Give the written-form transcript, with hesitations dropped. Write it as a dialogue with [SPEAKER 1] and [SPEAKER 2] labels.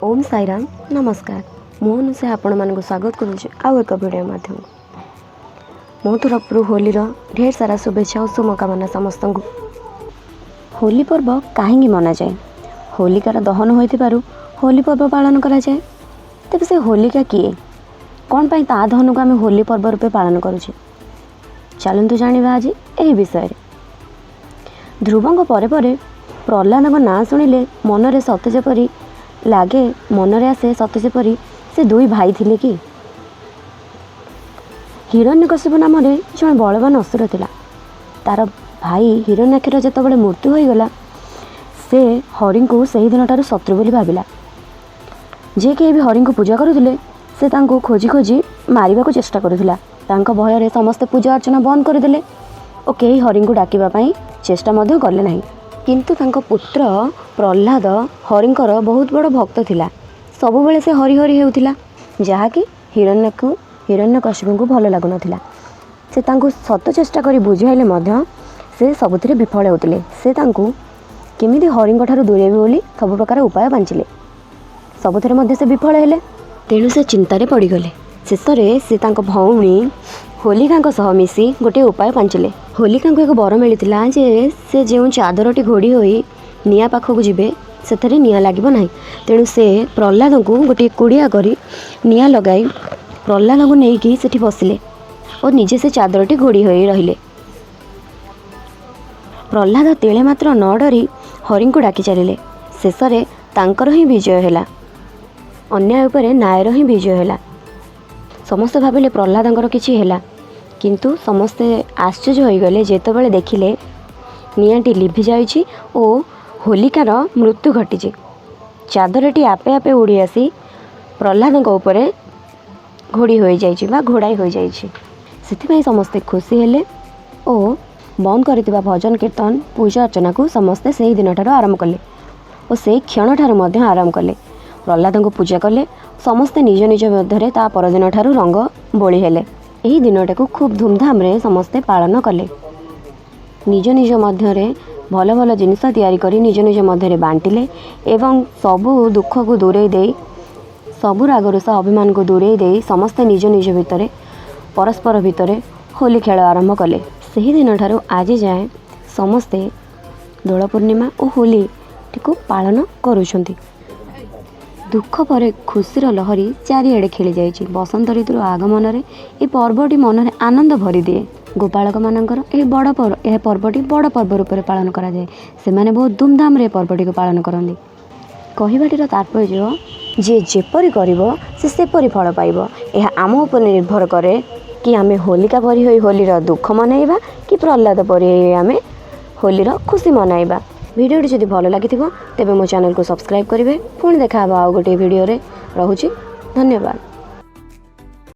[SPEAKER 1] ଓମ୍ ସାଇରାମ। ନମସ୍କାର, ମୁଁ ଅନୁସୟା ଆପଣମାନଙ୍କୁ ସ୍ୱାଗତ କରୁଛି ଆଉ ଏକ ଭିଡ଼ିଓ ମାଧ୍ୟମକୁ। ମୋ ତରଫରୁ ହୋଲିର ଢେର ସାରା ଶୁଭେଚ୍ଛା ଓ ଶୁଭକାମନା ସମସ୍ତଙ୍କୁ। ହୋଲି ପର୍ବ କାହିଁକି ମନାଯାଏ? ହୋଲିକାର ଦହନ ହୋଇଥିବାରୁ ହୋଲି ପର୍ବ ପାଳନ କରାଯାଏ। ତେବେ ସେ ହୋଲିକା କିଏ? କ'ଣ ପାଇଁ ତା ଦହନକୁ ଆମେ ହୋଲି ପର୍ବ ରୂପେ ପାଳନ କରୁଛେ? ଚାଲନ୍ତୁ ଜାଣିବା ଆଜି ଏହି ବିଷୟରେ। ଧ୍ରୁବଙ୍କ ପରେ ପରେ ପ୍ରହ୍ଲାଦଙ୍କ ନାଁ ଶୁଣିଲେ ମନରେ ସତେ ଯେପରି ଲାଗେ, ମନରେ ଆସେ ସତେ ଯେପରି ସେ ଦୁଇ ଭାଇ ଥିଲେ କି। ହିରଣ୍ୟକଶିପୁ ନାମରେ ଜଣେ ବଳବାନ ଅସୁର ଥିଲା। ତାର ଭାଇ ହିରଣ୍ୟାକ୍ଷର ଯେତେବେଳେ ମୃତ୍ୟୁ ହୋଇଗଲା, ସେ ହରିଙ୍କୁ ସେହିଦିନଠାରୁ ଶତ୍ରୁ ବୋଲି ଭାବିଲା। ଯେ କେହି ବି ହରିଙ୍କୁ ପୂଜା କରୁଥିଲେ, ସେ ତାଙ୍କୁ ଖୋଜି ଖୋଜି ମାରିବାକୁ ଚେଷ୍ଟା କରୁଥିଲା। ତାଙ୍କ ଭୟରେ ସମସ୍ତେ ପୂଜା ଅର୍ଚ୍ଚନା ବନ୍ଦ କରିଦେଲେ ଓ କେହି ହରିଙ୍କୁ ଡାକିବା ପାଇଁ ଚେଷ୍ଟା ମଧ୍ୟ କଲେ ନାହିଁ। କିନ୍ତୁ ତାଙ୍କ ପୁତ୍ର ପ୍ରହ୍ଲାଦ ହରିଙ୍କର ବହୁତ ବଡ଼ ଭକ୍ତ ଥିଲା। ସବୁବେଳେ ସେ ହରି ହରି ହେଉଥିଲା, ଯାହାକି ହିରଣ୍ୟକଶିପୁଙ୍କୁ ଭଲ ଲାଗୁନଥିଲା। ସେ ତାଙ୍କୁ ଶତ ଚେଷ୍ଟା କରି ବୁଝାଇଲେ ମଧ୍ୟ ସେ ସବୁଥିରେ ବିଫଳ ହେଉଥିଲେ। ସେ ତାଙ୍କୁ କେମିତି ହରିଙ୍କ ଠାରୁ ଦୂରେଇବେ ବୋଲି ସବୁ ପ୍ରକାର ଉପାୟ ପାଞ୍ଚିଲେ। ସବୁଥିରେ ମଧ୍ୟ ସେ ବିଫଳ ହେଲେ। ତେଣୁ ସେ ଚିନ୍ତାରେ ପଡ଼ିଗଲେ। ଶେଷରେ ସେ ତାଙ୍କ ଭଉଣୀ ହୋଲିକାଙ୍କ ସହ ମିଶି ଗୋଟିଏ ଉପାୟ ପାଞ୍ଚିଲେ। ହୋଲିକାଙ୍କୁ ଏକ ବର ମିଳିଥିଲା ଯେ ସେ ଯେଉଁ ଚାଦରଟି ଘୋଡ଼ି ହୋଇ ନିଆଁ ପାଖକୁ ଯିବେ, ସେଥିରେ ନିଆଁ ଲାଗିବ ନାହିଁ। ତେଣୁ ସେ ପ୍ରହ୍ଲାଦଙ୍କୁ ଗୋଟିଏ କୁଡ଼ିଆ କରି ନିଆଁ ଲଗାଇ ପ୍ରହ୍ଲାଦଙ୍କୁ ନେଇକି ସେଠି ବସିଲେ ଓ ନିଜେ ସେ ଚାଦରଟି ଘୋଡ଼ି ହୋଇ ରହିଲେ। ପ୍ରହ୍ଲାଦ ତିଳେ ମାତ୍ର ନ ଡରି ହରିଙ୍କୁ ଡାକି ଚାଲିଲେ। ଶେଷରେ ତାଙ୍କର ହିଁ ବିଜୟ ହେଲା। ଅନ୍ୟାୟ ଉପରେ ନ୍ୟାୟର ହିଁ ବିଜୟ ହେଲା। ସମସ୍ତେ ଭାବିଲେ ପ୍ରହ୍ଲାଦଙ୍କର କିଛି ହେଲା, କିନ୍ତୁ ସମସ୍ତେ ଆଶ୍ଚର୍ଯ୍ୟ ହୋଇଗଲେ ଯେତେବେଳେ ଦେଖିଲେ ନିଆଁଟି ଲିଭି ଯାଇଛି ଓ ହୋଲିକାର ମୃତ୍ୟୁ ଘଟିଛି। ଚାଦରଟି ଆପେ ଆପେ ଉଡ଼ି ଆସି ପ୍ରହ୍ଲାଦଙ୍କ ଉପରେ ଘୋଡ଼ି ହୋଇଯାଇଛି ବା ଘୋଡ଼ାଇ ହୋଇଯାଇଛି। ସେଥିପାଇଁ ସମସ୍ତେ ଖୁସି ହେଲେ ଓ ବନ୍ଦ କରିଥିବା ଭଜନ, କୀର୍ତ୍ତନ, ପୂଜା ଅର୍ଚ୍ଚନାକୁ ସମସ୍ତେ ସେହି ଦିନଠାରୁ ଆରମ୍ଭ କଲେ ଓ ସେଇ କ୍ଷଣଠାରୁ ମଧ୍ୟ ଆରମ୍ଭ କଲେ। ପ୍ରହ୍ଲାଦଙ୍କୁ ପୂଜା କଲେ। ସମସ୍ତେ ନିଜ ନିଜ ମଧ୍ୟରେ ତା ପରଦିନଠାରୁ ରଙ୍ଗ ବୋଳି ହେଲେ। ଏହି ଦିନଟାକୁ ଖୁବ୍ ଧୁମଧାମରେ ସମସ୍ତେ ପାଳନ କଲେ। ନିଜ ନିଜ ମଧ୍ୟରେ ଭଲ ଭଲ ଜିନିଷ ତିଆରି କରି ନିଜ ନିଜ ମଧ୍ୟରେ ବାଣ୍ଟିଲେ ଏବଂ ସବୁ ଦୁଃଖକୁ ଦୂରେଇ ଦେଇ, ସବୁ ରାଗରୁଷା ଅଭିମାନକୁ ଦୂରେଇ ଦେଇ ସମସ୍ତେ ନିଜ ନିଜ ଭିତରେ, ପରସ୍ପର ଭିତରେ ହୋଲି ଖେଳ ଆରମ୍ଭ କଲେ। ସେହି ଦିନଠାରୁ ଆଜି ଯାଏଁ ସମସ୍ତେ ଦୋଳ ପୂର୍ଣ୍ଣିମା ଓ ହୋଲିଟିକୁ ପାଳନ କରୁଛନ୍ତି। ଦୁଃଖ ପରେ ଖୁସିର ଲହରୀ ଚାରିଆଡ଼େ ଖେଳିଯାଇଛି। ବସନ୍ତ ଋତୁର ଆଗମନରେ ଏ ପର୍ବଟି ମନରେ ଆନନ୍ଦ ଭରିଦିଏ। ଗୋପାଳକମାନଙ୍କର ଏହି ବଡ଼ ପର୍ବ, ଏହା ପର୍ବଟି ବଡ଼ ପର୍ବ ରୂପରେ ପାଳନ କରାଯାଏ। ସେମାନେ ବହୁତ ଧୁମଧାମରେ ଏ ପର୍ବଟିକୁ ପାଳନ କରନ୍ତି। କହିବାଟିର ତାତ୍ପର୍ଯ୍ୟ, ଯିଏ ଯେପରି କରିବ ସେ ସେପରି ଫଳ ପାଇବ। ଏହା ଆମ ଉପରେ ନିର୍ଭର କରେ କି ଆମେ ହୋଲିକା ପରି ହୋଇ ହୋଲିର ଦୁଃଖ ମନାଇବା କି ପ୍ରହ୍ଲାଦ ପରି ହୋଇ ଆମେ ହୋଲିର ଖୁସି ମନାଇବା। ଭିଡ଼ିଓଟି ଯଦି ଭଲ ଲାଗିଥିବ, ତେବେ ମୋ ଚ୍ୟାନେଲକୁ ସବସ୍କ୍ରାଇବ୍ କରିବେ। ପୁଣି ଦେଖା ହେବ ଆଉ ଗୋଟିଏ ଭିଡ଼ିଓରେ। ରହୁଛି, ଧନ୍ୟବାଦ।